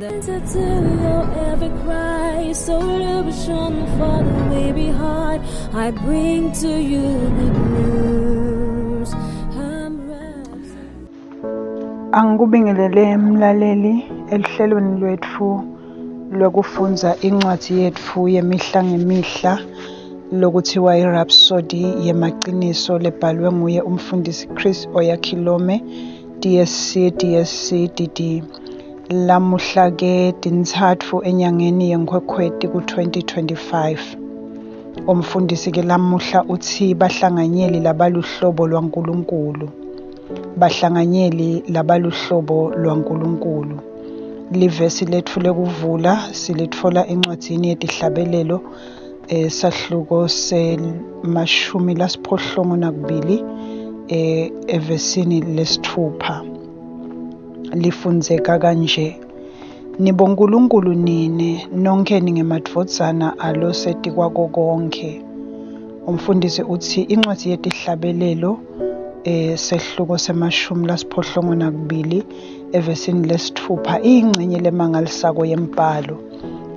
Answer to your every cry, solution for the weary heart. I bring to you good news. I'm Angikubingelele mlaleli eluhlelweni lwetfu lwekufundza incwadi yetfu yemihla ngemihla lokuthiwa i-Rhapsody yemaciniso lebhalwe nguye umfundisi Chris Oyakhilome DSC DSC DD. Lamuhla-ke tintsatfu enyangeni yeNkhwekhweti ku-2025. Umfundisi-ke lamuhla utsi bahlanganyeli labaluhlobo lwaNkulunkulu. Bahlanganyeli labaluhlobo lwaNkulunkulu. Livesi letfu lekuvula silitfola encwadzini yetihlabelelo eh, sahluko semashumi lasiphohlongo nakubili eh, evesini lesitfupha. Lifundzeka kanje, NiboNkulunkulu nine, nonkhe ningemadvodzana aloSetikwako Konkhe. Umfundisi utsi incwadzi yeTihlabelelo eh, sehluko semashumi lasiphohlongo nakubili evesini lesitfupha iyingcenye lemangalisako yembhalo.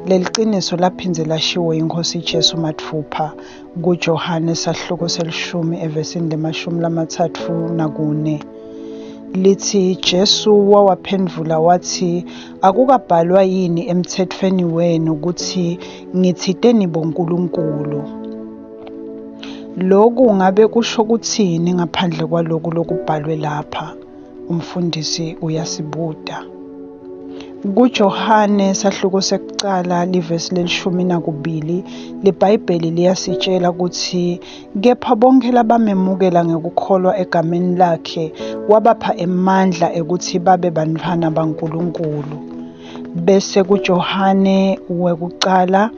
Leliciniso laphindze lashiwo yiNkhosi Jesu matfupha kuJohane sahluko selishumi evesini lemashumi lamatsatfu nakune. Litsi Jesu wawaphendvula watsi, Akukabhalwa yini emtsetfweni wenu kutsi ngitsite nibonkulunkulu? Loku ngabe kusho kutsini ngaphandle kwaloku lokubhalwe lapha? Umfundisi uyasibuta. KuJohane sahluko sekucala livesi lelishumi nakubili liBhayibheli liyasitshela kutsi kepha bonkhe labamemukela ngekukholwa egameni lakhe wabapha emandla ekutsi babe bantfwana baNkulunkulu. Bese kuJohane wekucala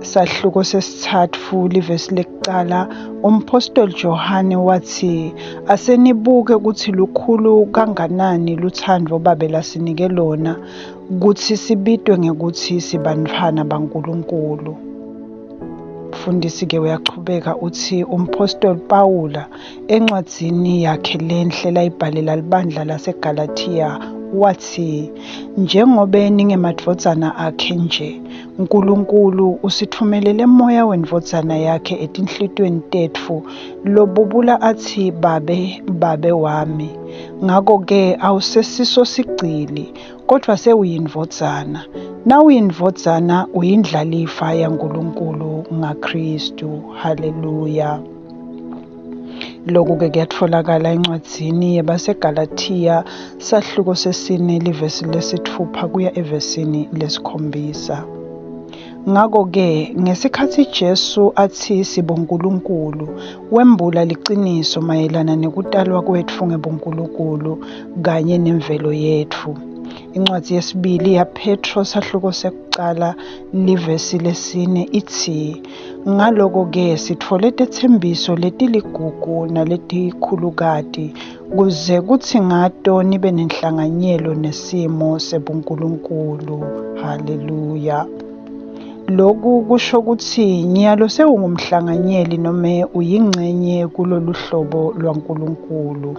Sahluko sesitsatfu livesi lekucala, umphostoli Johane watsi, Asenibuke kutsi lukhulu kanganani lutsandvo Babe lasinike lona, kutsi sibitwe ngekutsi sibantfwana baNkulunkulu. Mfundisi-ke uyachubeka utsi umphostoli Pawula encwadzini yakhe lenhle layibhalela libandla laseGalathiya watsi, Njengobe ningemadvodzana akhe nje, Nkulunkulu usitfumelele Moya weNdvodzana yakhe etinhlitiyweni tetfu, lobubula atsi, Babe, Babe wami. Ngako-ke awusesiso sigcili, kodvwa sewuyindvodzana. Nawuyindvodzana, uyindlalifa yaNkulunkulu ngaKhristu. Haleluya. Loku-ke kuyatfolakala encwadzini yebaseGalathiya sahluko sesine livesi lesitfupha kuya evesini lesikhombisa. Ngako-ke ngesikhatsi Jesu atsi sibonkulunkulu, wembula liciniso mayelana nekutalwa kwetfu ngebunkulunkulu kanye nemvelo yetfu. Incwadzi yesibili yaPhetro sahluko sekucala livesi lesine itsi, Ngaloko-ke sitfole tetsembiso letiligugu naletikhulukati, kuze kutsi ngato nibe nenhlanganyelo nesimo sebuNkulunkulu. Haleluya. Loku kusho kutsi nyalo sewungumhlanganyeli nome uyincenye kulolu hlobo lwaNkulunkulu.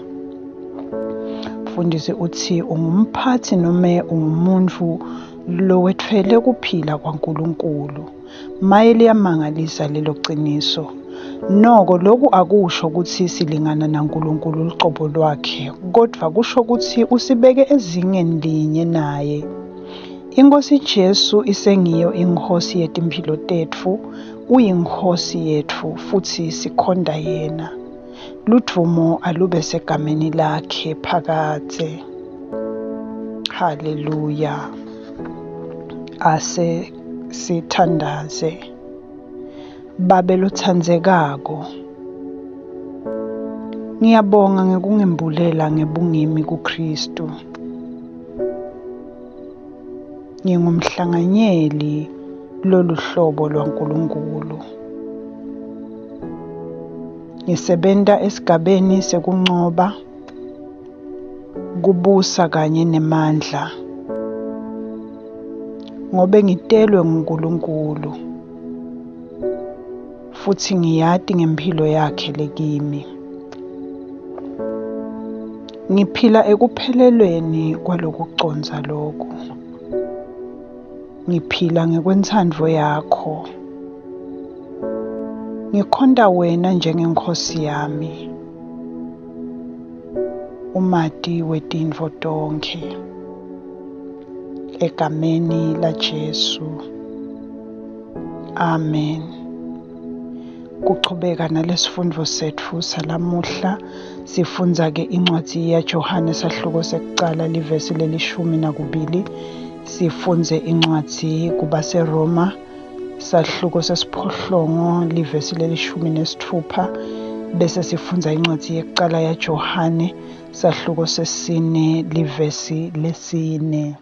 Mfundisi utsi ungumphatsi nome ungumuntfu lowetfwele kuphila kwaNkulunkulu. Maye liyamangalisa lelo qiniso! Noko loku akusho kutsi silingana naNkulunkulu lucobo lwakhe, kodvwa kusho kutsi usibeke ezingeni linye naye. INkhosi Jesu isengiyo iNkhosi yetimphilo tetfu, uyiNkhosi yetfu futsi sikhonta yena. Ludvumo alube segameni lakhe phakadze. Haleluya. Ase sithandaze. Babe lotsandzekako, ngiyabonga ngekungembulela ngebungimi kuKhristu. Ngingumhlanganyeli loluhlobo lwaNkulunkulu. Ngisebenta esigabeni sekuncoba, kubusa kanye nemandla. Ngobe ngitelwe nguNkulunkulu futsi ngiyati ngemphilo yakhe lekimi. Ngiphila ekuphelelweni kwalokucondza loku. Ngiphila ngekwentsandvo yakho. Ngikhonta wena njengeNkhosi yami, umati wetintfo tonkhe. Egameni laJesu. Amen. Kuchubeka nalesifundvo setfu salamuhla sifundza-ke incwadzi yaJohane sahluko sekucala livesi lelishumi nakubili sifundze incwadzi kubaseRoma sahluko sesiphohlongo livesi lelishumi nesitfupha bese sifundza incwadzi yekucala yaJohane sahluko sesine livesi lesine.